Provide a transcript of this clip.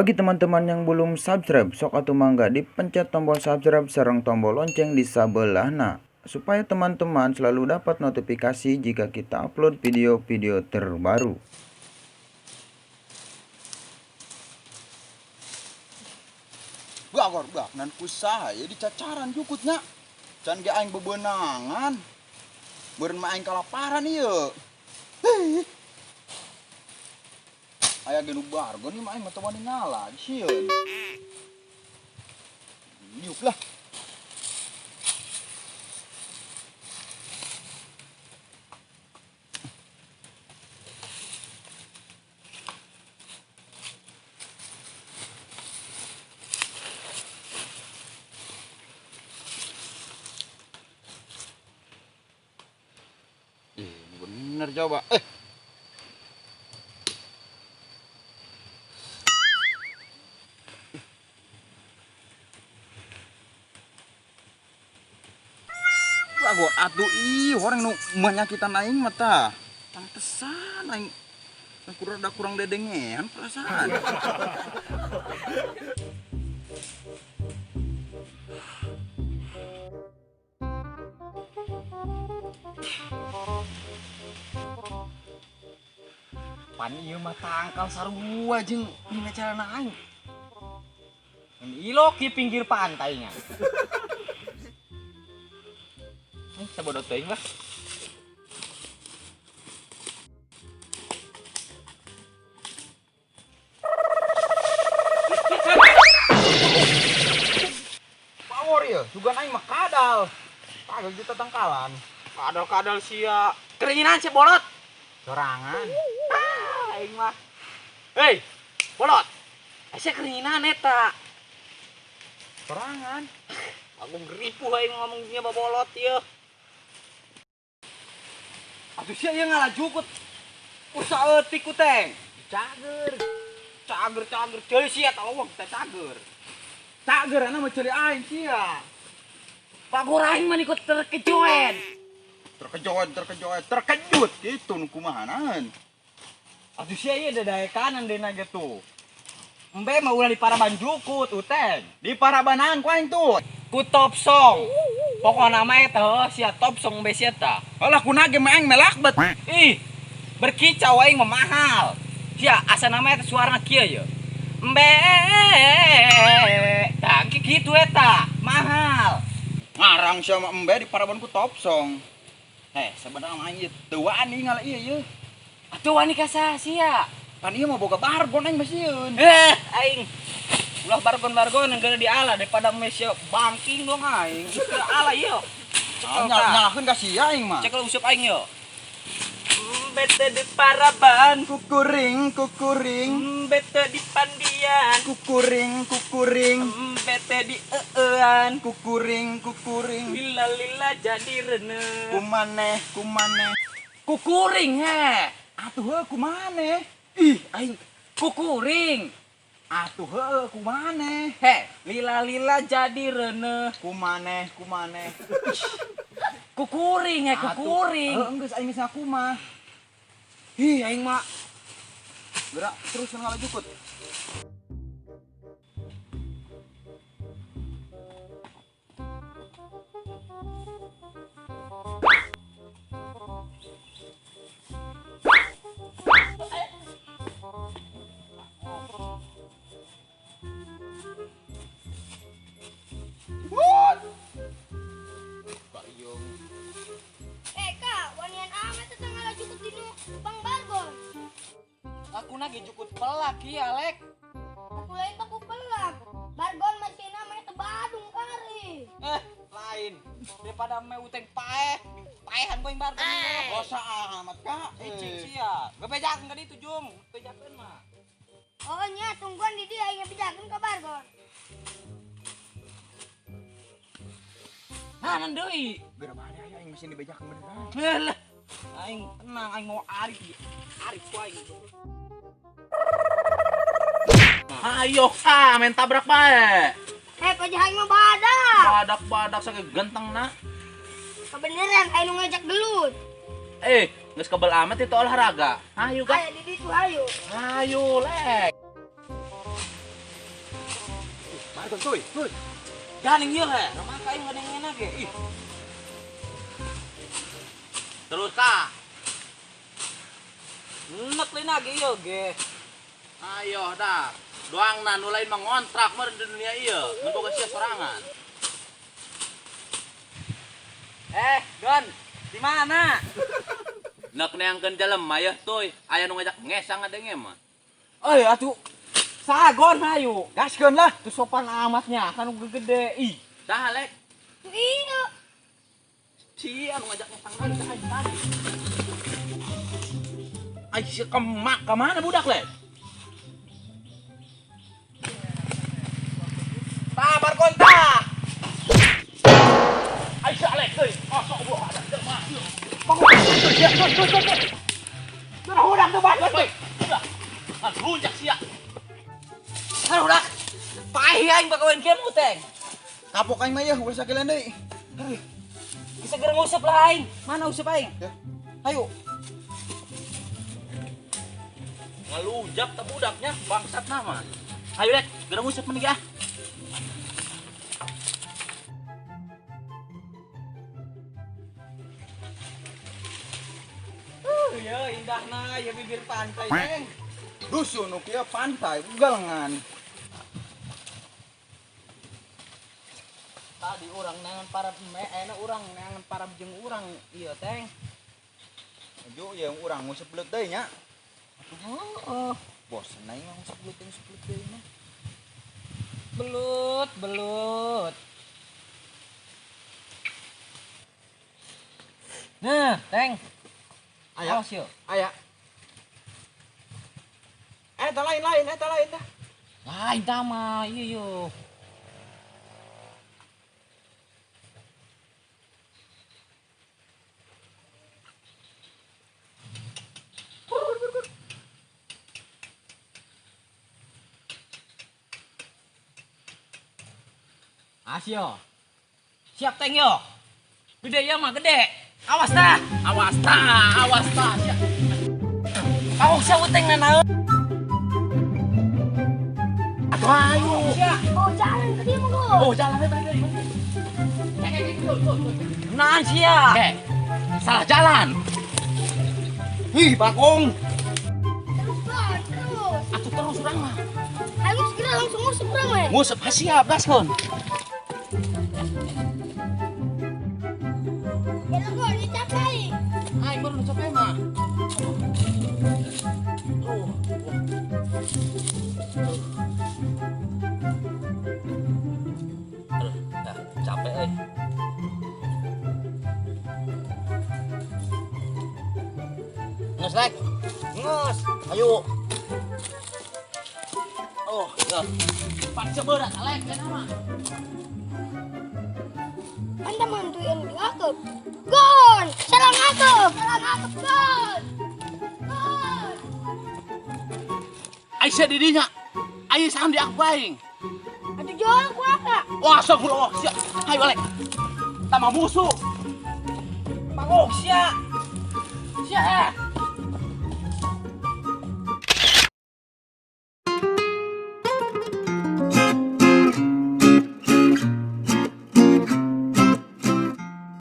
Bagi teman-teman yang belum subscribe, sok atuh mangga dipencet tombol subscribe sareng tombol lonceng di sabelahna supaya teman-teman selalu dapat notifikasi jika kita upload video-video terbaru. Bagor bak nan kusaha ya dicacaran jukutnya. Can ge aing bebenangan. Beureun mah aing kalaparan ieu. Hei. Aya ge nu bargon ieu mah aing mah teu wani ngala sieun. Niup lah. Ih, bener coba. Bagor atuh ih, orang nu menyakitan aing mah tah. Pantesan aing kurang kurang dedengean perasaan. Pan ieu mah tangkal sarua jeung dina carana aing. Ilok di pinggir pantainya. Sabodo teuing lah. Power ya, sugan aing mah kadal. Kagak kita tangkalan. Kadal-kadal sia. Keringinan si bolot. Sorangan. Ah, aing mah. Hei, bolot. Asa keringinan eta. Sorangan. Aku ngeripuh aing ngomongnya babolot ieu. Atuh sia ieu ngalah jukut. Usaeutik ku teng. Cager. Cager cager ceuli sia talowong teh cager. Cager ana mah ceuli aing sia. Bagor aing mah ikut terkejoen. Terkejut, terkejut, terkejut gitu nu kumahanaan. Atuh sia ieu dadaekanan deuna ge tuh. Embe mah ulah di paraban jukut uteng. Di parabanaan ku aing tuh. Ku top song. Pokona mah eta heuh sia top song be sia tah. Alah kuna ge mah aing melak bet. Ih, berkicau aing mah mahal. Sia asa nama eta suarana kieu ye. Embe. Tah kitu eta, mahal. Ngarang sia mah embe di paraban ku top song. Eh, sebenarnya mah ieu teu wani ngala ieu ye. Atuh wani ka saha sia? Pan ieu mah boga bargon aing mah sieun. Aing ulah bargon-bargon yang di ala daripada mesya bangking dong aing. Geus ala ieu. Cekel tah. Nyalahkeun ka sia aing mah. Cekel useup aing yo. Bete di paraban, Kukuring, kukuring, bete di pandian, kukuring, kukuring, bete di eean, kukuring, kukuring. lila-lila jadi reneh. Kumaneh, kumaneh. Kukuring he. Atuh heuh kumaneh. Ih, aing kukuring. Atuh heuh kumaneh. He, lila-lila jadi reneh. Kumaneh, kumaneh. Kukuring he, kukuring. Heuh geus aing geus ngaku mah. Ih, aing mah Gerak terus ngalah jukut. Eh kak, wanian amat teh ngalah jukut dinu Bang Bargon. aku nage jukut pelak ya, Lek. Aku lain aku pelak. Bargon masih namanya tebadung kari. Lain. Daripada me uteng paeh, paehan gua yang Bargon. Bosa amat kak. Cing sia. Gebejakeun ka ditu, Jung. Bejakeun mah. Oh nya, tungguan di dia aing bejakeun ka Bargon. Nah, nan deui. Geura bade aya aing mesin dibejakeun beneran. Lah, aing tenang, aing mau arif. Arif ku aing. Ayo ka, main tabrak bae. Eh, pajah aing mah badak. Badak-badak saking genteng na. Kebeneran aing nu ngajak gelut. Geus kebel amat itu olahraga. Ayo ka. Ayo di ditu ayo. Ayo, Lek. Aduh, tuy, tuy. Ganing ieu he. Ramah ka aing ngadengena ge. Ih. Terus tah. Enek lina ge ieu ge. Ayo dah. Doangna nu lain mah ngontrak meureun di dunia ieu. Mun boga sia sorangan. Eh, Gon, di mana? Nek neangkeun jelema yeuh tuy. Aya nu ngajak ngesang ngadenge mah. Eh, atuh sagon hayu. Gaskeun lah. Tuh sopan amatnya, kan udah gede. Ih, Dah lek. Iya. Sia nu ngajak ngesang lagi ka aing tadi. Ai sia kemak ka mana budak lek? tah bargon tah. Ai sia lek euy. Osok buah ada jelema. Tuh udah tuh bargon tuh. Udah. Ah, lunjak sia. Aduh udah. Pahi aing bakawan kieu teng. Kapok aing mah yeuh, ulah sakilan deui. Aduh. Bisa segera ngusep lah aing. Mana usep aing? Ya. Ayo. Ngelunjak teh budaknya bangsat nama. Ayo lek, geura ngusep mending ah. Ya indahna ya bibir pantai teng. Dusun nu kieu pantai ugalengan. Tadi urang neangan para me, enak urang neangan para jeung urang ieu teng. Maju ya urang ngusep belut deui nya. Heeh. Bosen aing mah ngusep belut ngusep belut deui mah. Belut, belut. Nah, Teng. Aya. Awas yuk. Aya. Eh, ta lain lain, eta lain dah. Lain tama, iya yo. Asyo. Siap Teng yo. Gede ya mah gede. Awas dah. Awas tah, awas tah sia. Awas sia uteng nanaon. Atuh ayo. Sia. Oh, jalan ke dia mah, Gon. Oh, jalan balik deui. Naon sia? Oke. Salah jalan. Ih, Bakong. Terus, Gon, terus. Atuh terus urang mah. Ayo segera langsung ngusep urang we. Ngusep ha siap gaskeun. Ya Gon, dicapai. Aing baru capek mah. Tuh. Aduh, dah capek euy. Nges lek. Nges. Ayo. Oh, ya. Pan seberat lek kan mah. Anda mantuin diakep. Gon, serang akep. Serang akep, Gon. Gon. Aisyah didinya. Ayo saham di aku aing. Aduh jauh aku apa? Wah, astagfirullah. Siap. Ayo lek. Tambah musuh. Pangok sia. Sia.